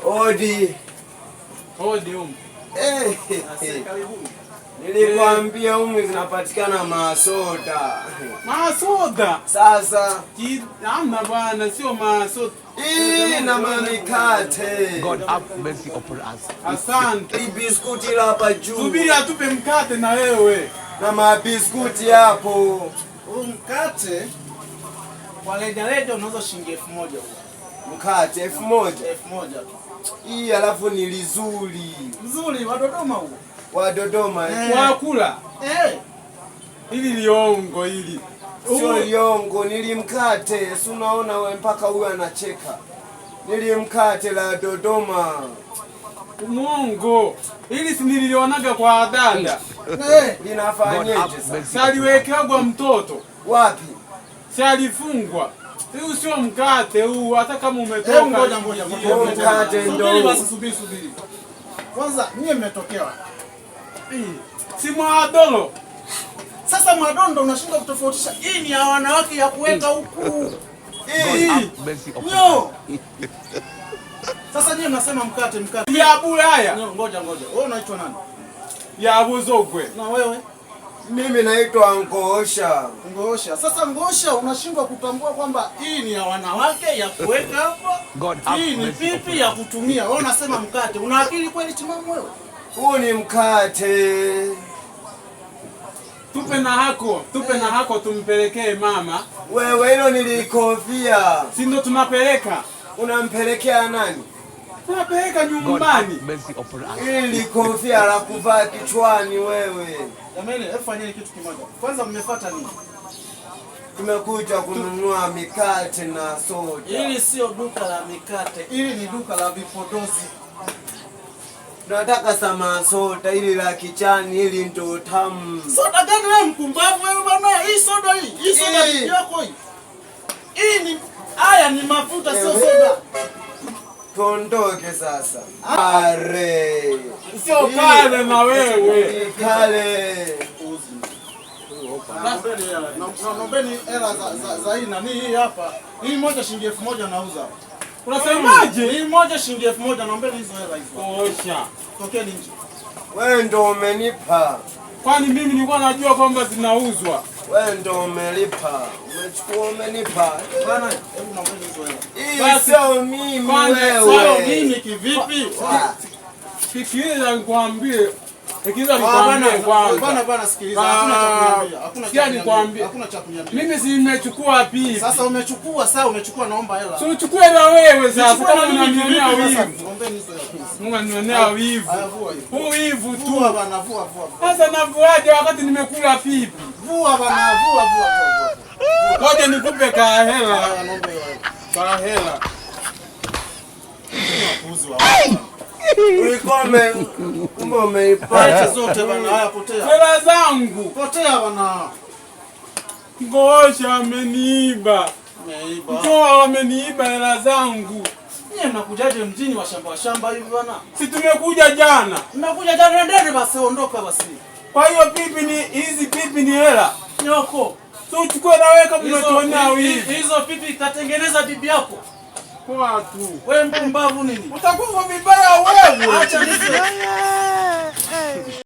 Odi. Odi humu. Eh, nilikwambia humu zinapatikana masoda. Masoda. Sasa Hamna bwana, sio masoda. Hii na mamikate. God have mercy upon us. Asante. Hii biskuti hapa juu. Subiri atupe mkate na wewe. Na mabiskuti hapo. Huu mkate kwa rejareja unauza shilingi 1000 huo. Mkate 1000. 1000 tu. Hii alafu ni lizuri. Mzuri wa Dodoma huo. Wa Dodoma. Eh. Wakula. Eh. Hili liongo hili. Sio liongo, nilimkate. Si unaona wewe mpaka huyu anacheka. Nilimkate la Dodoma. Mwongo. Hili si nililionaga kwa dada. Eh. Linafanyeje sasa? Saliwekagwa mtoto. Wapi? Si alifungwa. Huu sio mkate huu, hata kama umetoka. Hebu ngoja ngoja ngoja. Huu mkate ndo. Subiri basi, subiri subiri. Kwanza nyie mmetokea wapi? Si mwadolo. Sasa mwadondo unashindwa kutofautisha. Hii ni ya wanawake ya kuweka huku. Hii. Mercy upon Nyo. Sasa nyie mnasema mkate mkate. Ya bulaya. Nyo, ngoja ngoja. Wewe unaitwa nani? Ya buzogwe. Na wewe? Mimi naitwa Ngosha. Ngosha. Sasa Ngosha unashindwa kutambua kwamba hii ni ya wanawake ya kuweka hapa. God have Hii ni mercy pipi ya kutumia. Wewe unasema mkate. Una akili kweli timamu wewe? Huu ni mkate. Tupe na hako, tupe na hako tumpelekee mama. Wewe hilo nilikofia. Si ndo tunapeleka? Unampelekea nani? Tunapeleka God have nyumbani. mercy upon us. Hili likofia la kuvaa kichwani wewe. Jamani, hebu fanyeni kitu kimoja. Kwanza mmefuata nini? Tumekuja kununua mikate na soda. Hili sio duka la mikate. Hili ni duka la vipodozi. Tunataka sama soda ili la kichani ili ndo tamu. Soda gani wewe mpumbavu wewe bwana? Hii soda hii, hii soda Hii. ni yako hii. Hii ni haya ni mafuta sio soda. Tuondoke sasa. Are. Sio kale na wewe. Kale. Naombeni hela za hii nani hii hapa. Hii moja shilingi 1000 nauza. Unasemaje? Hii moja shilingi 1000, naombeni hizo hela hizo. Osha. Tokeni nje. Wewe ndo umenipa. Kwani mimi nilikuwa najua kwamba zinauzwa. Wewe ndo umelipa. Umechukua umenipa. Bwana, hebu naombeni hizo hela. Hii Basi. sio mimi Kwani Sio wewe. mimi kivipi? Sikiliza nikwambie. Sikiliza Ah, nikwambie bwana, kwanza. bwana, bwana, sikiliza. Hakuna cha kuniambia. Hakuna cha Sikia kuniambia. nikwambie. Hakuna cha kuniambia. Mimi si nimechukua pipi. Sasa umechukua, sasa umechukua, naomba hela. Si uchukue na wewe sasa Nichukue kama na mimi unanionea kivipi sasa? wivu. Naombeni hizo hela. Unanionea wivu. Haya, vua hiyo. Huu wivu Vua tu. bana, vua vua. Vua. Sasa navuaje wakati nimekula pipi? Vua bana, vua vua vua. vua. Ngoja nikupe kahela. Haya, naomba hiyo hela. Kahela. Wapuuzi wa watu. Ulikuwa kumbe umeipata. Lete zote bana, haya potea. Hela zangu. Potea bana. Ngosha ameniiba. Umeiba. Mtoa ameniiba hela zangu. Nyie mnakujaje mjini wa shamba wa shamba hivi bana? Si tumekuja jana. Mnakuja jana, nendeni basi, ondoka basi. Kwa hiyo pipi ni hizi pipi ni hela. Nyoko. Si uchukue na wewe kama Hizo unatuonea wivu. hizo pipi katengeneza bibi yako. Poa tu. Wewe mpumbavu nini? Utakufa vibaya wewe. Acha nife.